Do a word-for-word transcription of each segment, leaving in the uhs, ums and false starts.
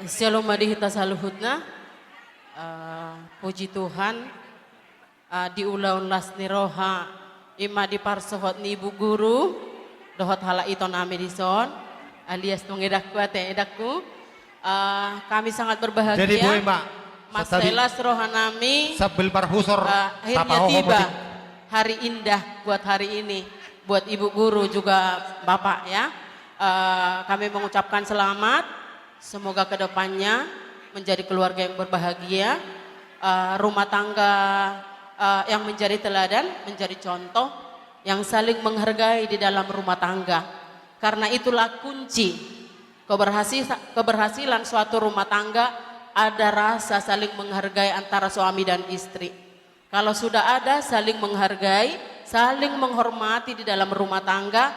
Shalom ma di hita saluhutna. Eh, puji Tuhan, eh, di ulaon las ni roha i ma di parsohot ni Ibu Guru dohot halak ito nami dison, alias tung edangku ate, edangku. Eh, kami sangat berbahagia. Jadi boe ma, mansai las roha nami, sambil marhusor, eh, akhirnya tiba hari indah buat hari ini, buat Ibu Guru juga Bapak ya. Eh, kami mengucapkan selamat. Semoga ke depannya menjadi keluarga yang berbahagia, eh, rumah tangga, eh, yang menjadi teladan, menjadi contoh, yang saling menghargai di dalam rumah tangga. Karena itulah kunci keberhasi-, keberhasilan suatu rumah tangga, ada rasa saling menghargai antara suami dan istri. Kalau sudah ada saling menghargai, saling menghormati di dalam rumah tangga,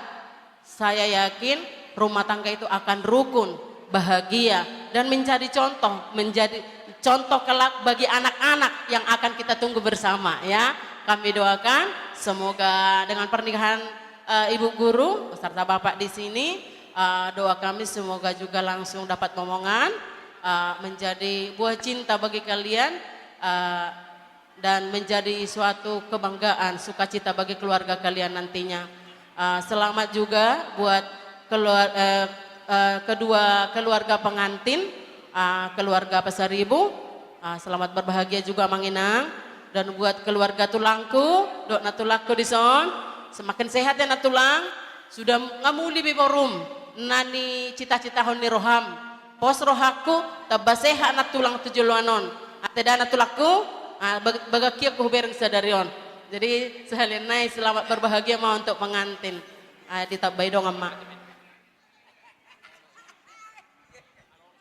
saya yakin rumah tangga itu akan rukun, bahagia, dan menjadi contoh, menjadi contoh kelak bagi anak-anak yang akan kita tunggu bersama, ya. Kami doakan semoga dengan pernikahan, eh, Ibu Guru beserta Bapak di sini, eh, doa kami semoga juga langsung dapat momongan, eh, menjadi buah cinta bagi kalian, eh, dan menjadi suatu kebanggaan, sukacita bagi keluarga kalian nantinya. Eh, selamat juga buat keluar-, eh, eh, kedua keluarga pengantin, eh, keluarga Pasaribu. Eh, selamat berbahagia juga, Amang Inang. Dan buat keluarga tulangku, dohot nantulangku dison, semakin sehat ya nantulang. Suda nunga muli be borum, na nicitakitahon ni roham. Pos rohangku, tamba sehat nantulang tu joloan on. Ate da nantulangku, ah, bag-, bagak hian hubereng sadari on. Jadi, sahali nai selamat berbahagia ma untuk pengantin. Ah, ditambai dongan ma.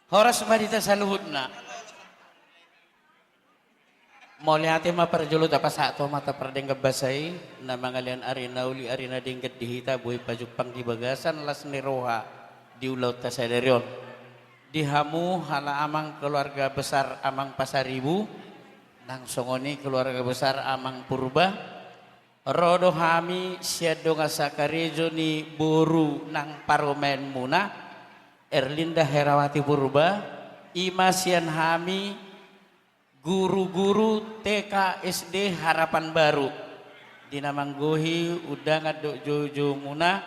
Horas ma di hita saluhutna. Mauliate ma parjolo tapasahat tu Amanta Pardenggan Basa i, na mangalean ari na uli, ari na denggan di hita, boi pajumpang di bagasan las ni roha di ulaonta sadari on. Di hamu halak amang keluarga besar Amang Pasaribu, nang songon i keluarga besar Amang Purba, ro do hami sian dongan sakarejo ni boru nang parumaenmuna, Erlinda Herawati Purba, i ma sian hami guru-guru T K S D Harapan Baru. Di na manggohi undangan dohot joujoumuna,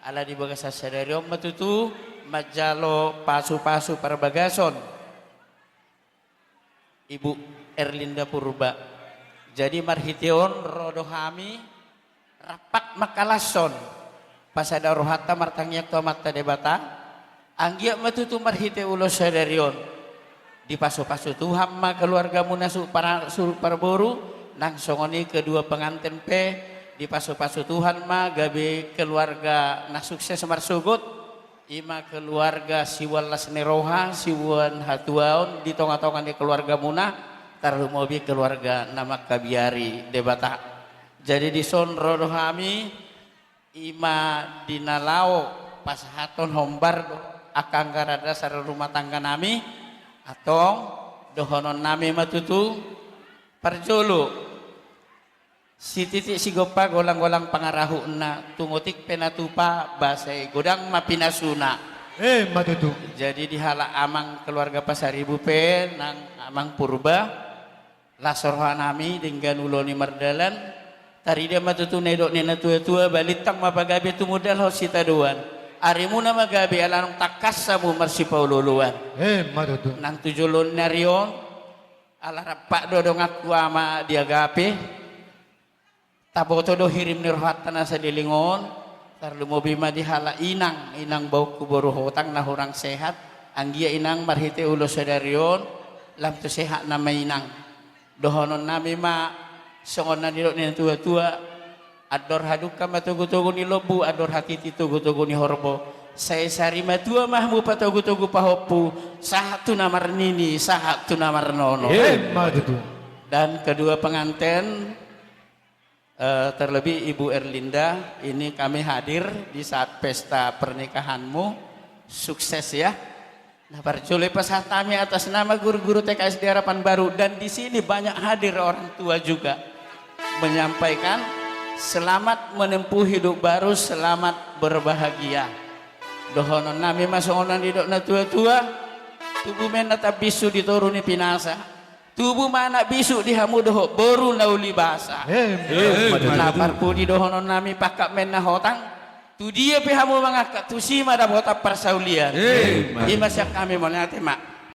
ala di bagasan sadari on ma tutu manjalo pasu-pasu parbagason Ibu Erlinda Purba. Jadi marhite on ro do hami rap mangkalashon, pasada rohanta martangiang tu Amanta Debata, anggiat ma tutu marhite ulaon sadari on dipasu-pasu Tuhan ma keluargamuna suhut para-, suhut parboru, nang songon i kedua pengantin pe dipasu-pasu Tuhan ma gabe keluarga na sukses marsogot. I ma keluarga siboan las ni roha, siboan hatuaon di tonga-tonga ni keluargamuna, tarlumobi keluarga na mangkabiari Debata. Jadi dison ro do hami, i ma di na laho pasahathon hombar do angka anggaran dasar rumah tangga nami, antong dohonon nami ma tutu, parjolo, sititik sigompa golang-golang pangarahutna, tung otik pe na tupa, boasa i godang ma pinasuna. Eh, ma tutu. Jadi di halak amang keluarga Pasaribu pe, nang Amang Purba, las roha nami denggan ulaon i mardalan, tarida ma tutu na nidok ni na tua-tua, balintang ma pagabe tumundalhon sitadoan. Arimuna ma gabe ala naung tangkas hamu marsipaolo-oloan. Eh, ma tutu. Nang tu joloan ni ari on, ala rap do donganku ama di Agape, taboto do hirim ni rohanta na saleleng on, tarlumobi ma di halak inang, inang baoku boru Hotang na hurang sehat, anggiat inang marhite ulaon sadari on, lam tu sehatna ma inang. Dohonon nami ma, songon na nidok ni na tua-tua, andor hadungka ma togu-togu ni lombu, andor hatiti togu-togu ni horbo. Sai sari matua ma hamu patogu-togu pahompu, sahat tu na marnini, sahat tu na marnono. Eh, ma tutu. Dan kedua pengantin, eh, terlebih Ibu Erlinda, ini kami hadir di saat pesta pernikahanmu. Sukses ya. Nah, parjolo pasahat nami atas nama guru-guru T K S D Harapan Baru, dan di sini banyak hadir orang tua juga, menyampaikan selamat menempuh hidup baru, selamat berbahagia. Dohonon nami ma songon na nidok na tua-tua, Tubu ma inna tambinsu di toru ni pinasa. Tubu ma anak bisuk di hamu dohot boru na uli basa. Emma tutu. Na parpudi dohononnami, pangkat ma inna hotang. Tu dia pe hamu mangangkat, tusi ma dapotan parsaulian. Emma tutu. I ma sian hami, mauliate ma.